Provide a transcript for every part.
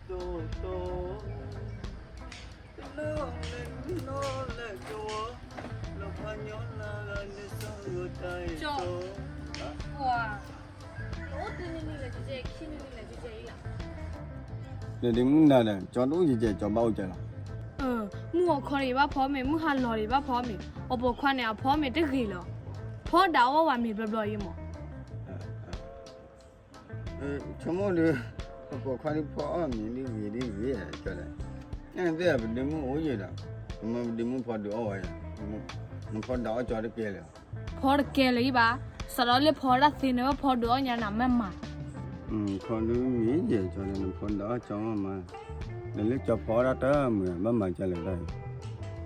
ကၠီ, ပှၤ, အိၣ်တနံၤနံၤလဲၣ်ကဲကဲ ခံနံၤနံၤလဲၣ်ကဲကဲအံၤလီၤ. ဒီးဒ်မုၢ်နၤဒီး ကၠီတအိၣ်ကဲကဲ ကၠီဘၣ်အိၣ်ကဲလီၤ. မုၢ်ဂီၤခီဒီးယဘၣ်ဖီမ့ၤ, မုၢ်ဟါလီၤဒီးယဘၣ်ဖီမ့ၤ, ပှၤပိာ်ခွါန့ၣ် အဖီမ့ၤတဂ့ၤလီၤ. ဖီဒၣ်အီၣ်ဝဲမ့ၤဘျီဘျီအံၤမး. ဆိကမိၣ်ဒီး ပှၤပိာ်ခွါဒုးဖီအီၣ်မ့ၤဒ်ဂ့ၤဒ်ဂ့ၤကၠီဒီး, နသ့ၣ်ပဒ့မုၣ်အိၣ်ယဲဒီး, ပမ့ၢ်ပဒ့မုၣ်ဖီဒုးအီၣ်ဝဲယၤ, နဖီဒၣ်အီၣ်ကၠီတကဲလၢၤ. ဖီတကဲလၢၤအံၤဘၣ်, စးထီၣ်လၢဖီဒၣ်သ့န့ၣ် ဝဲဖီဒုးအီၣ်ညါနၤမ့ၢ်မၤ ဖီဒုးမ့ၢ်ယဲကၠီဒီး နဖီဒၣ်အီၣ်ကၠီမ့ၢ်မၤ, ဒီးလၢကၠီဖီဒၣ်တမုာ်ဘၣ်မၤကၠီလၢၤဒၣ်အံၤ,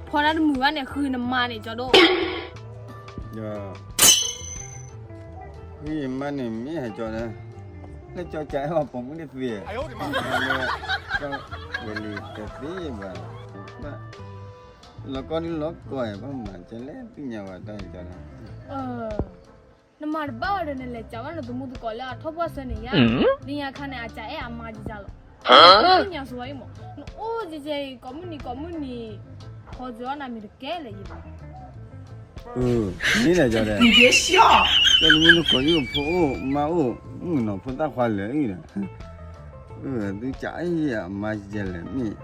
ဖီဒၣ်တမုာ်ဘၣ်န့ၣ် ဃုနမါန့ၣ်ကၠီဒိၣ်, ဒီး ဃုယမါန့ၣ်မ့ၢ်ဟဲကၠီဒီး, လၢကၠီကးအဲၣ်အီၤပိာ်မုၣ်တသ့, ဝဲလံတသ့ဘၣ်, လီၤကီဒ်လီၤကီအံၤ ဘၣ်မၤကၠီလဲၣ်သ့ၣ်ညါဝဲတၢ်ကၠီဒီး နမၤတဘၣ်ဝဲဒီး နလဲၤကးဘၣ်နသမူသကိးလၢအထီၣ်ပှၢ်ဆၢန့ၣ်ယါ, ဒ်ညါခါန့ၣ် အကးအဲၣ်အမါကၠီလီၤ, သ့ၣ်ညါစ့ၢ်ကီးအံၤမး, နအိၣ်ကဲကဲအံၤ ကိးမုၢ်နံၤကိးမုၢ်နံၤ, ခီကၠီနၤမ့ၢ်တကဲလၢၤအံၤဘၣ်. မ့ၢ်လဲၣ်ကၠီဒီး, ကၠီသမူသကိးယအိၣ်ဖိအိၣ်မါအိၣ်, မုၣ်ကနီၤဖိသၣ်ခွါလၢာ်အံၤဒီး, သုကးအဲၣ်အမါကၠီလဲၣ်မ့ၢ်,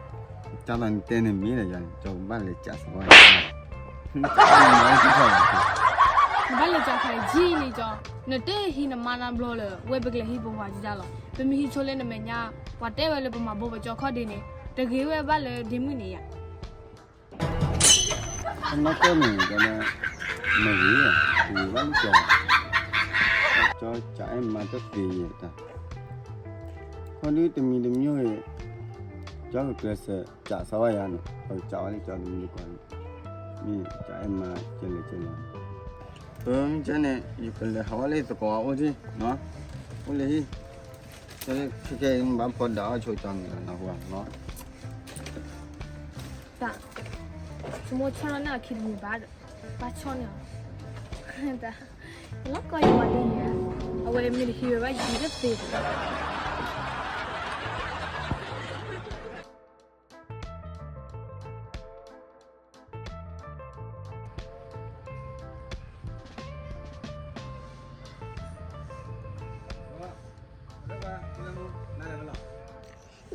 တၢ်လီၤနတဲန့ၣ်မ့ၢ်လဲၣ်ကၠီ, ကၠီကဘၣ်လဲၤကးစ့ၢ်ကီး နဘၣ်လဲၤကးခါအံၤကၠီ, နတဲဟံးနမါန့ၣ်ကၠီ, နတဲဟံးနမါနၤဘျီလၢ ဝဲပကလဲၤဟံးပဝၤကၠီလီၤ, ပမ့ၢ်ဟံးဆိလၢနမဲာ်ညါ, ပှၤတဲဝဲလၢပမၤဘိပကၠီခီၣ်ဒ့န့ၣ်, တဂ့ၤဝဲဘၣ်လၢဒ့မုၣ်န့ၣ်ယါ. အနီၢ်ကီၢ်န့ၣ်ကၠီ, မ့ၢ်ဂ့ၤ, တဂ့ၤဘၣ်လၢကၠီ, ကၠီကးအဲၣ်မါတသ့ယဲတၢ်, ခီဒုတမံၤတမံၤအံၤ, ကၠီကကျဲးစၢးကးစၢ်ဝဲယါန့ၣ်, ပကးဝဲလၢကၠီသမူသကိးန့ၣ်, မ့ၢ်ကးအဲၣ်မါကဲလဲၣ်ကဲလဲၣ်, မ့ၢ်ကဲန့ၣ် ယကလဲၤဟးဝဲလၢသကိးအိၣ်ထံၣ်, အိၣ်လၢဟံၣ်, ခဲကဲအံၤ နဘၣ်ဖီဒၣ်အီၣ်ဆိကၠီန့ၣ်လီၤ နၢ်ဟူဧါ, တၢ်, ဆိကမိၣ်ဆီၣ်လီၤန့ၢ်အခံတမံၤဘၣ်ဒီး, ဘၣ်ဆီၣ်န့ၢ်အီၤ, တၢ်, လီၤကီယဝၤဒ်န့ၣ်, အဝဲမ့ၢ်တဟံးဝဲဘၣ်ယံၤတသ့ဘၣ်.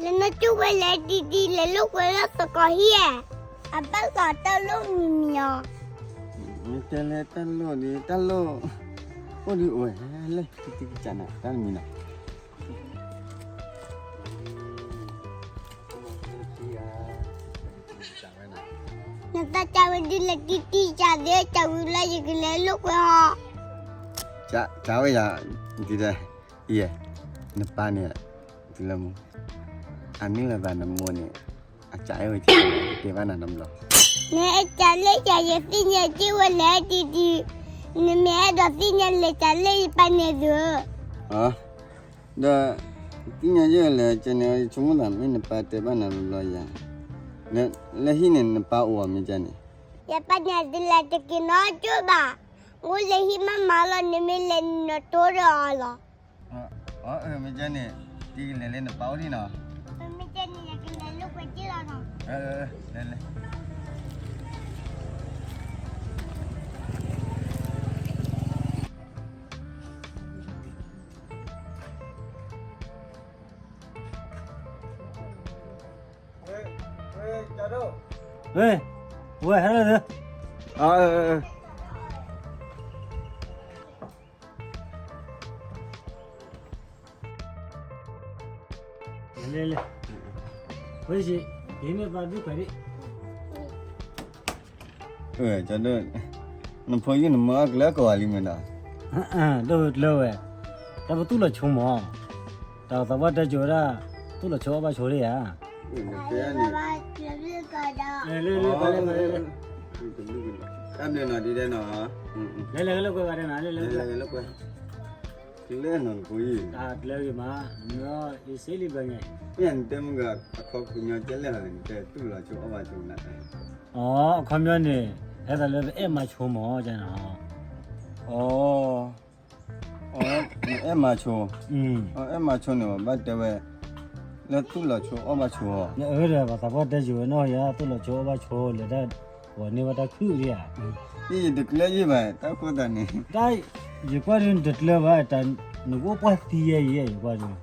လၢနတူၢ်ဝဲလဲၤဒ်ဒ်လဲၤလိာ်ကွဲလၢသကိးဟံၣ်ဧါ, အဘၣ်သးတၢ်လိၣ်မံၤမံၤအီၤ, တဲလဲၣ်တၢ်လိၣ်ဒ်တၢ်လိၣ်, အိၣ်ဒ်အိၣ်ဝဲလဲၣ် တံတံကစးနၤ တၢ်တမံၤနီၤ နတၢ်ကးဝဲဒ်လဲၣ်တံတံကစးသ့ ကးဝံၤလၢယကလဲၤလိာ်ကွဲဟီ, ကးဝဲယၤ, ဒ်လဲၣ်, ယဲ, နပၢ်န့ၣ်, တုၤလၢမူ, အနုာ်လီၤသးနမိၢ်န့ၣ်, အကးအဲၣ်ဝဲကဲ, တဲဘၣ်နၤတဘျီ, နအဲၣ်ကးလၢယၤ ယသ့ၣ်ညါက့ၤဝဲလဲၣ်တံတံ, နမ့ၢ်အဲၣ်ဒိးသ့ၣ်ညါလဲၤကးလၢယပၢ်န့ၣ်သုဧၢ ဒီး, သ့ၣ်ညါယဲၢ်လဲၣ် ကဲန့ၣ် ယဆိကမိၣ်သးမ့ၢ်နပၢ်တဲဘၣ်နၤဘျီယၤ, လၢဟံၣ်န့ၣ် နပၢ်အိၣ်အီၤမ့ၢ်ကဲန့ၣ်, ယပၢ်န့ၣ်ဒ်လဲၣ်တက့ၤနီတကၠိဘၣ်, အိၣ်လၢဟံၣ်မးမးလီၤ နမ့ၢ်လဲၤနတိၢ်ဒီးအီၤလီၤ. အၢ မ့ၢ်ကဲန့ၣ်, တံကလဲၤလၢနပၢ်အိၣ်ဒံးနီၤ, မ့ၢ်ကဲန့ၣ် ယကလဲၤလိာ်ကွဲက့ၤလီၤနီၤ, လဲၤလဲၤ ဝဲ, ဝဲဟဲလီၤသၢ, လဲၤလဲၤ, ဝဲယ့ၢ်, ယမ့ၢ်ပၢ်ဒုးခွဲးဒံး နဖိယုၢ်နမါအကျၢၤကိးဂၤလံမ့ၢ်နီၤ, ဒိၣ်ကျၢၤဝဲ, တၢ်ပသူၣ်လီၤဆိမး, တၢ်သးပှၢ်တဲကိၤဝဲဒၣ်, သူၣ်လီၤဆိအီၣ်ဘၣ်ဆိလံဧါ, လဲၤလဲၤ, တၢ်ဘျုးနီၤဒ်လဲၣ်နီၤ, လဲၤလဲၤလိာ်ကွဲ, ကျၢၤနီၤနဖိယုၢ်, တၢ်ကျၢၤဂ့ၤမး, နမ့ၢ်ယစ့လံဘၣ်န့ၣ်, မ့ၢ်နတဲမုၢ်ဂၤ အခီပညီကဲလဲၣ်ဟီလဲၣ် နတဲသူၣ်လီၤဆိအီၣ်ဘၣ်ဆိနၤ, အီ အခီပညီန့ၣ်, ဟဲသးလၢပအဲၣ်မၤဆိမးကဲနီၤ, အီ အီ နအဲၣ်မၤဆိ, အဲၣ်မၤဆိန့ၣ် ပဘၣ်တဲဝဲ, လၢသူၣ်လီၤဆိအီၣ်ဘၣ်ဆိအီၤ, အၢ ဒီးပှၤသးပှၢ်တဲယိၤဝဲနီၢ်ယၤ သူၣ်လီၤဆိအီၣ်ဘၣ်ဆိ လဲၤတၢ် ပှၤန့ၢ်ဘၣ်တၢ်ခုၣ်ဒံးဧါ, ယတကျၢၤယံာ်ဘၣ် တၢ်ခိၣ်သးန့ၣ်, တၢ် ယကွၢ်ဒုးနတကျၢၤဘၣ် တၢ်နကအိၣ်ပှၢ်သံယဲအံၤ ယကွၢ်ဒုး,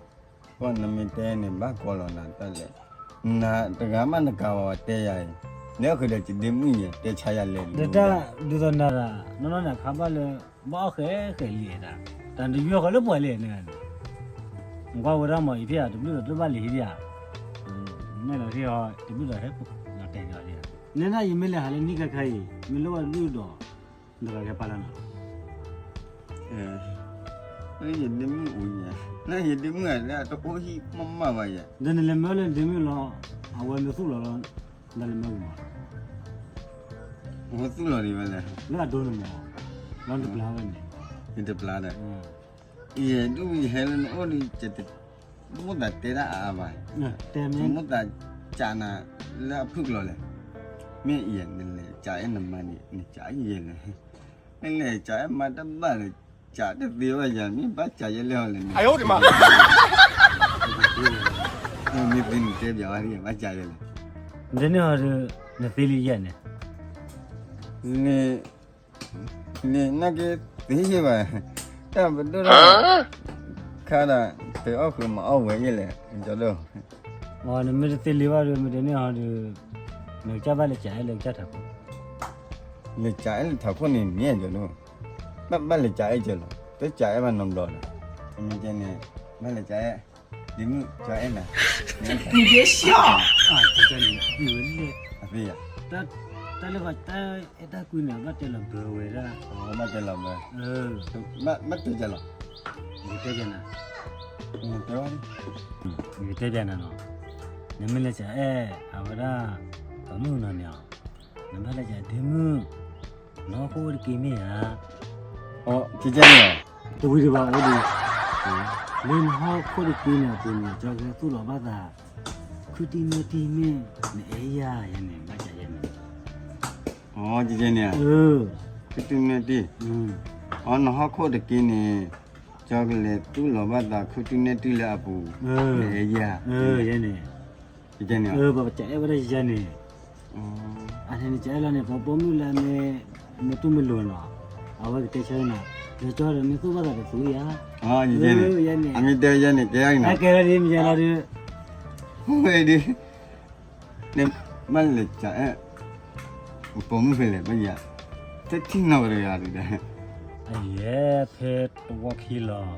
ပှၤနမ့ၢ်တဲန့ၣ် ဘၣ်ကီလီၤနၤတၢ်လဲၣ်, နတဂၤမးနကၤဝဲတဲယၤအံၤ, လၢအဃုာ်ဒီးယဒ့မုၣ်ယဲ တဲဆါယၤလဲၣ်, ဒီးတၢ်ဒ်သိးနၤဒၣ် နီၢ်နီၢ်န့ၣ် အခါဘၣ်လၢ ဘၣ်အီၣ်ဃဲဃဲလံဧါ, တၢ်နတယွၢ်ဃီလၢပှၤလဲၣ်န့ၣ်, နကွၢ်ဝဲဒၣ်မး အံၤဖဲယၤ တဘျုးဒီးတဘၣ်လံဟံဒံးဧါ, နဲၣ်လီၤဟ့ၣ်အီၤ တဘျုးဒီးဟဲပူၤလီၤတဲာ်လီၤလံ, နဲဒၣ်ယမ့ၢ်လဲၤဟးလၢနံၣ်ခါခါအံၤ မ့ၢ်လိၣ်ဘၣ်တဘျုးဒီး နတဂၤကဲပာ်လၢနၤ ယဒ့မုၣ်အိၣ်ယဲ, နယဒ့မုၣ်အတအိၣ်ဟံၣ်မးမးဘၣ်ယဲ, ဒီးနလဲၤမၢလၢနဒ့မုၣ်လီၤ, အဝဲမ့ၢ်သူၣ်လီၤလီၤ, နလဲၤမၢဝံၤမး, အဝဲသူၣ်လီၤဒံးဝဲလဲၣ်, လၢအဒိန့ၣ်မး, လီၤနတပျၢ်ဝဲန့ၣ်, ယတပျၢ်ဒီး, ယဒုးယဟဲလၢနအိၣ်ဒီး မိၣ်သးတဲဒၣ်အါအါဘၣ်, တဲမ့ၢ်မိၣ်သးကးနၤလၢအဖုၣ်ကျိၤလဲၣ်, မ့ၢ်ယဲ နလဲၤကးအဲၣ်နမါန့ၣ် နကးအဲၣ်ယဲလဲၣ်, နလဲၤကးအဲၣ်မါတဘၣ်လၢၤ, ကးတသ့ဘၣ်ယၤ မ့ၢ်ဘၣ်ကးယဲလဲၣ်ဟီလဲၣ်န့ၣ်, မ့ၢ်သ့နတဲပျးဝဲဒ်ယဲ ဘၣ်ကးယဲလဲၣ်, နတန့ၢ်ဟီဒီး နသ့လံယဲန့ၣ် န့ၣ် နက့ၤသ့ယဲဘၣ်, တၢ်ပဒိၣ်ထီၣ်, ခါဒၣ် ပအီၣ်ဃုာ်မၤအီၣ်ဝဲယဲလဲၣ်, ကၠီဒိၣ်, နမ့ၢ်တသ့လံဘၣ်ဒီး မ့ၢ်တန့ၢ်ဟီဒီး, နကစၢ်ဘၣ်လဲၤကးအဲၣ်လၢကစၢ်ထးခိၣ်, လဲၤကးအဲၣ်လၢထးခိၣ်န့ၣ် မ့ၢ်ကၠီဒိၣ်, ဘၣ်ဘၣ်လဲၤကးအဲၣ်ကၠီလီၤ, တကးအဲၣ်ဘၣ်နီတဘျီဒီး, မ့ၢ်ကဲန့ၣ်, ဘၣ်လဲၤကးအဲၣ်, ဒ့မုၣ်ကၠီအဲၣ်နၤ, ကၠီန့ၣ်, အသ့ယၤ, တၢ်လၢဘၣ်တၢ်အဲၣ်တၢ်ကွံန့ၣ် ဘၣ်တဲလီၤဘၢဝဲဒၣ်, ဘၣ်တဲလီၤဘၢ, ဘၣ်တဲကၠီလီၤ, ယတဲကၠီနၤ, ယတဲကၠီနၤနီၤ, နမ့ၢ်လဲၤကးအဲၣ် အဝဲဒၣ်, ပမုၣ်နီၤန့ၣ်, နဘၣ်လဲၤကးဒ့မုၣ်, နဟီၣ်ခိၣ်အိၣ်တက့ၢ်မ့ၢ်ဧါ, ကဲန့ၣ်, တဝံၤဒံးဘၣ်အိၣ်ဒံး, လၢနဟီၣ်ခိၣ်တက့ၢ်န့ၣ်အပူၤန့ၣ် ကၠီကသူၣ်လီၤဘၣ်သး, ခုတံၢ်နဲၣ်တံၢ်မ့ၢ်, နအဲၣ်ယၤယဲန့ၣ် ဘၣ်ကးယဲန့ၣ်, ကဲန့ၣ်, ခုတံၢ်နဲၣ်တံၢ်, အနဟီၣ်ခိၣ်တက့ၢ်န့ၣ်, ကၠီကလဲၤသူၣ်လီၤဘၣ်သး ခုတံၢ်နဲၣ်တံၢ်လၢအပူၤ, နအဲၣ်ယၤ, ယဲန့ၣ်, ပကအဲၣ်ဝဲဒၣ်ယဲန့ၣ်, အန့ၣ်နကအဲၣ်လီၤန့ၣ် ပပိာ်မုၣ်လၢအမ့ၢ်, မ့ၢ်တူၢ်မ့ၢ်လိာ်နီၤ, အဝဲကတဲဆၢနၤ, ဒီးကၠီဒီးမ့ၢ်သူၣ်ဘၣ်သးဒီးသူယၤ, ယဲန့ၣ်, အမ့ၢ်တဲယဲန့ၣ် ကဲအံၤနီၤ, ကဲဒ်မ့ၢ်ယဲလီၤဒုး, ဝဲဒုး, နဘၣ်လဲၤကးအဲၣ်, ပိာ်မုၣ်ဖဲလဲၣ် ဘၣ်ယၤ, တထံၣ်နီတဂၤဒုး, အယဲဖဲတဝီခံလီၤ,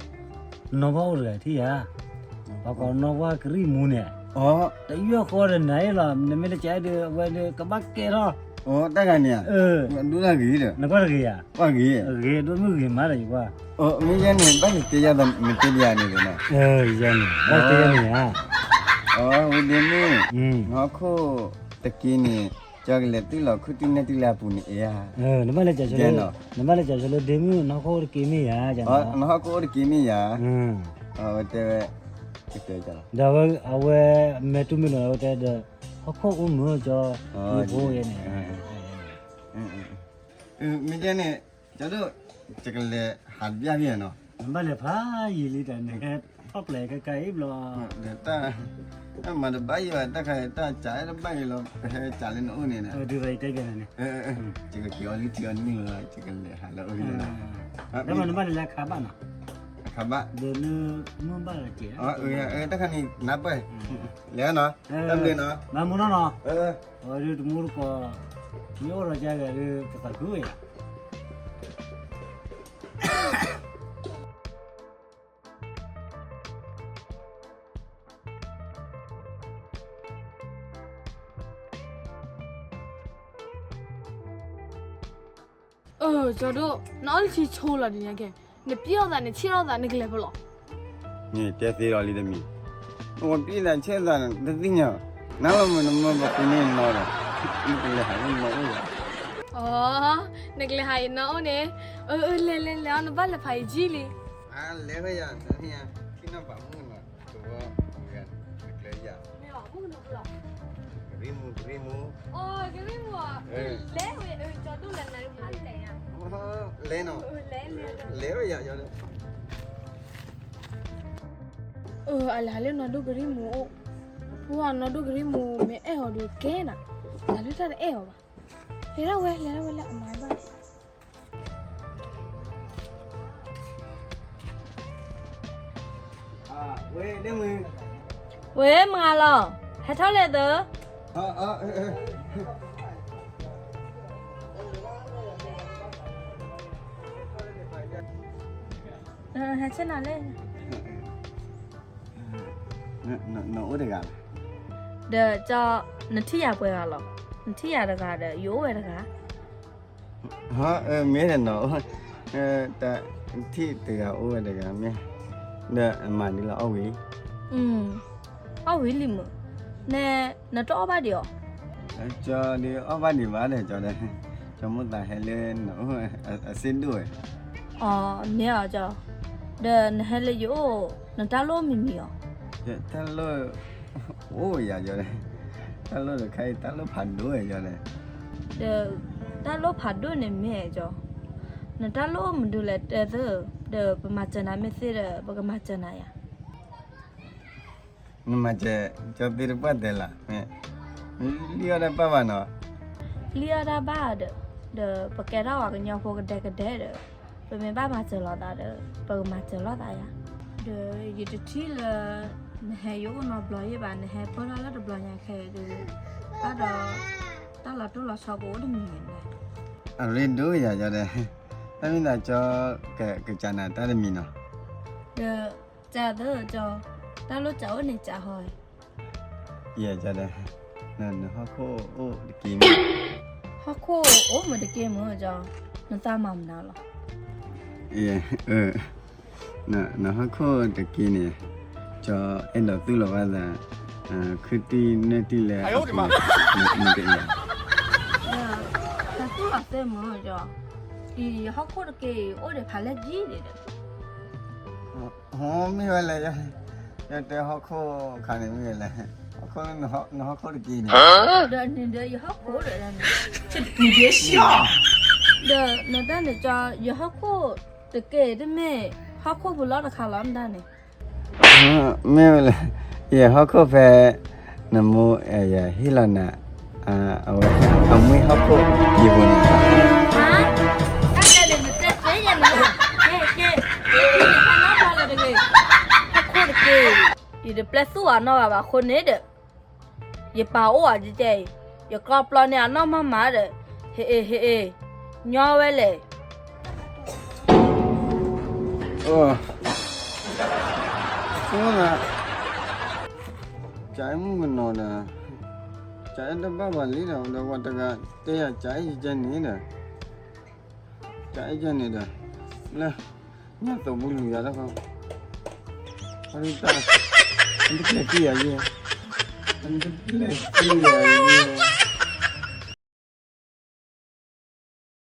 နီၢ်ပှၢ်အိၣ်တဂၤထံၣ်ယၤ, ပှၤကိးနီၢ်ပှၢ်ကရံၣ်မူန့ၣ်, တယွၢ်ဃီဒီးနၤအံၤလီၤ နမ့ၢ်လဲၤကးအဲၣ်ဒီး အဝဲဒုးကဘၣ်ကဲထီၣ်, တၢ်ဂၤန့ၣ်, နကွၢ်တဂ့ၤဧါ, ပှၢ်ဂ့ၤ, ဂ့ၤဒိၣ်မုၢ်ဂ့ၤမးဒီးယကွၢ်, မ့ၢ်ယဲန့ၣ် ဘၣ်ယတဲယၤဒီး မ့ၢ်တဲယၤန့ၣ်, ယဲန့ၣ်, ဘၣ်တဲယၤန့ၣ်ဧါ, ဝဲဒၣ်န့ၣ်, နဟီၣ်ခိၣ်တက့ၢ်န့ၣ်, ကၠီကလဲၤသူၣ်လီၤခုတံၢ်နဲၣ်တံၢ်လၢအပူၤန့ၣ် အဲၣ်ဧါ, နဘၣ်လဲၤကးဆၢ, နဘၣ်လဲၤကးဆၢလၢဒ့မုၣ် နဟီၣ်ခိၣ်တက့ၢ်မ့ၢ်ယၤ, နဟီၣ်ခိၣ်အိၣ်တက့ၢ်မ့ၢ်ယၤ, အဝဲတဲဝဲ, ဒီးအဝဲမဲာ်တူၢ်မ့ၢ်လိာ် အဝဲတဲဒီး, ဟီၣ်ခိၣ်အိၣ်မုာ်ကၠီ, ဖိယဲန့ၣ်, မ့ၢ်ကဲန့ၣ်, ကၠီဒိၣ်, ယကလဲၤဟးတဘျီန့ၣ်နီၤ, နဘၣ်လဲၤဖးယံာ်လံတၢ်န့ၣ်, ထီၣ်ပျဲၢ်ခဲခါအံၤဘျီ, တၢ်မၤတဘၣ်ယံာ်ဘၣ် တၢ်ခါအံၤ တၢ်ကးအဲၣ်တဘၣ်အံၤလီၤ ပဟဲကးလၢနအိၣ်န့ၣ်, ယကက့ၤအီၤလံထံအီၤနံၣ်လီၤ ယကလဲၤဟးလၢအအိၣ်န့ၣ်, တၢ်မၤနဘၣ်လဲၤလၢအခါဘၣ်နီၤ, အခါဘၣ်, တၢ်ခါန့ၣ် နၢ်ပၢၢ်, လဲၤနီၤ, တၢ်ဘျုးနီၤ, မၤမူနီၤနီၤ, အဝဲဒုးတမူတကိး, မ့ၢ်အိၣ်ဒီးကဲဂၤဒုး ပသးခုဝဲယၤ အၢ ကၠီဒိၣ်, နအီၣ်လၢဆံဆိလီၤဒ်န့ၣ်ကဲ, နပျံၤအီၣ်သး နဆ့ၣ်အီၣ်သး နကလဲၤဖဲလဲၣ်, န့ၣ်တဲသ့လီၤလံတမံၤ, ပျံၤသးဆ့ၣ်သးတသ့ၣ်ညါ, နလီၤမ့ၢ်နမၢပှၤပူၤန့ၣ်နီၤဒီး, နကလဲၤဟးလၢနအိၣ်လီၤ, အၢ နကလဲၤဟးယနီၢ်အိၣ်န့ၣ်, အၢ အၢ လဲၤလဲၤလဲၤအီၤ နဘၣ်လဲၤဖးယံာ်လံ, လဲၤဝဲယၤ, ထံၣ်နီၢ်ပာ်မုၣ်နီၤ, တဝီ, ကကျၢၤယၤ ကရံၣ်မူ, ကရံၣ်မူ, ကရံၣ်မူ, လဲၤဝဲ, ကၠီဒိၣ်လဲၤနၤဖးလဲၣ်ယၤ, လဲၤနီၤ, လဲၤဝဲယၤ, အၢ အလဲၤဟးလၢနီၢ်ဒိၣ်ကရံၣ်မူအိၣ် ပှၤနီၢ်ဒိၣ်ကရံၣ်မူ မ့ၢ်အဲၣ်အီၤဒီးကဲနၤ, တၢ်ဒုးတၢ်တအဲၣ်အီၤဘၣ်. လဲၤဒၣ်ဝဲ လဲၤဒၣ်ဝဲလၢအမၤဘၣ်. ဝဲမၤလီၤ, ဟဲထီၣ်လဲၣ်သၢ. ဟဲဆ့ၣ်နီၤလဲၣ်. နအိၣ်တဂၤလီၤ. ဒီးကၠီ, နထံၣ်ယၤပှဲၤဂၤလီၤ. နထံၣ်ယၤတဂၤဒီး ယအိၣ်ဝဲတဂၤ. မ့ၢ်နီၤ, တၢ်ထံၣ်တဂၤအိၣ်ဝဲတဂၤမ့ၢ်, ဒီးအမၤဒ်လီၤအီၣ်ဝံၤလံ. အီၣ်ဝံၤလံမုၢ်, န, နတအီၣ်ဘၣ်ဒံးအီၤ. ကၠီဒုးအီၣ်ဘၣ်ဒံးဘၣ်ဒီး ကၠီဒီး, ကၠီမိၣ်သးဟဲလၢနအိၣ်အစ့ဒိၣ်ဝဲ. အမ့ၢ်အီၤကၠီ, ဒီးနဟဲလၢယအိၣ် နတၢ်လိၣ်မံၤမံၤအီၤ. တၢ်လိၣ် အိၣ်ယၤကၠီဒီး, တၢ်လိၣ်တခါအံၤ တၢ်လိၣ်ဖးဒိၣ်ယၤကၠီဒီး. ဒီးတၢ်လိၣ်ဖးဒိၣ်န့ၣ်မ့ၢ်ကၠီ, နတၢ်လိၣ်မနုၤလဲၣ်တဲသၢ, ဒီးပမၤစၢၤနၤမ့ၢ်သ့ဒီး ပကမၤစၢၤနၤယၤ. နမၤစၢၤကၠီသ့တပှၢ်တဲလီၤ, လံၣ်အီၣ်တၢ်ဘၣ်ဘၣ်နီၤ. လံၣ်အီၣ်တၢ်ဘၣ်ဒီး, ဒီးပကဲထီၣ်ပှၤကညီဖိကဒဲကဒဲဒီး, ပမ့ၢ်ဘၣ်မၤစၢၤလိာ်သးဒီး ပကမၤစၢၤလိာ်သးယၤ. ဒီးယတထံၣ်လၢ နဟဲယအိၣ်နီတဘျီယံာ်ဘၣ်, နဟဲပၢၢ်ထီၣ်လၢတဘျီညါခဲအံၤဒီး, ဘၣ်ဒီး တၢ်လီၤတိၢ်လီၤဆီကအိၣ်တမံၤန့ၣ်. အရ့ဒိၣ်ယၤကၠီဒီး, တၢ်မ့ၢ်သးကၠီ ကစးနၤတၢ်တမံၤနီၤ. ဒီး ကၠီသၢကၠီ, တၢ်လိၣ်ကၠီအိၣ်န့ၣ်ကၠီဟီ. ယဲကၠီဒီး, နဟီၣ်ခိၣ်အိၣ်တက့ၢ်မ့ၢ်. ဟီၣ်ခိၣ်အိၣ်မ့ၢ်တက့ၢ်မ့ၢ်ကၠီ, နသးမၤမနုၤလီၤ. နဟီၣ်ခိၣ်တက့ၢ်န့ၣ်, ကၠီအဲၣ်ဒိးသူၣ်လီၤဘၣ်သး, ခုတံၢ်နၢ်တံၢ်လၢအပူၤန့ၣ်, နတအ့ၣ်. တသူၣ်လီၤသ့မ့ၢ်ကၠီ, ယဟီၣ်ခိၣ်တက့ၢ်အံၤ အိၣ်ဒီးဖးလဲၢ်ကံၢ်န့ၣ်ဒီး. မ့ၢ်ဝဲလဲၣ်, ယတဲဟီၣ်ခိၣ်အခါန့ၣ်မ့ၢ်ဝဲလဲၣ်, ဟီၣ်ခိၣ်, နဟီၣ်ခိၣ်တက့ၢ်န့ၣ်, ဒီးနဒီးယဟီၣ်ခိၣ်ဒီး, ဒီးနတၢ်န့ၣ်ကၠီ, ယဟီၣ်ခိၣ်တက့ၢ်တမ့ၢ်, ဟီၣ်ခိၣ်ပူၤလီၢ်တခါလီၤနတၢ်န့ၣ်. မ့ၢ်ဝဲလဲၣ်, ယဟီၣ်ခိၣ်ဖဲ နမိၢ်ယဟ့ၣ်လီၤနၤ, အဝဲ, အမ့ၢ်ဟီၣ်ခိၣ်ယပူၤန့ၣ်. တၢ်န့ၣ်နတဲသ့ယဲန့ၣ်, ကဲ, ကဲ, နတၢ်နီတဘျီလၢၤတဂ့ၤ, ဟီၣ်ခိၣ်တက့ၢ်, ယတပျဲသူၣ်အနီၢ်ဂၤဘၣ်အဃိန့ၣ်ဒီး, ယပာ်အိၣ်အီၤကဲကဲအံၤ, ယကျီပျီန့ၢ်အနီၢ်မၤမၤဒီး, ဟ့ၣ်အ့ၣ် ဟ့ၣ်အ့ၣ်, ညီဝဲလဲၣ်. ကၠီအဲၣ်မုၣ်ကနီၤဒီး, ကၠီအဲၣ်တဘၣ်ဘၣ်လံဒီး ဒီးပှၤတဂၤတဲယၤ ကၠီအဲၣ်ယကဲန့ၣ်ဒီး, ကၠီအဲၣ်ယကဲန့ၣ်ဒီး, လၢ, ညၣ်သိးဘူးလူၤယၤတၢ်ခီ, တၢ်, တပျဲသံယၤယဲ, တပျဲသံယၤယဲ.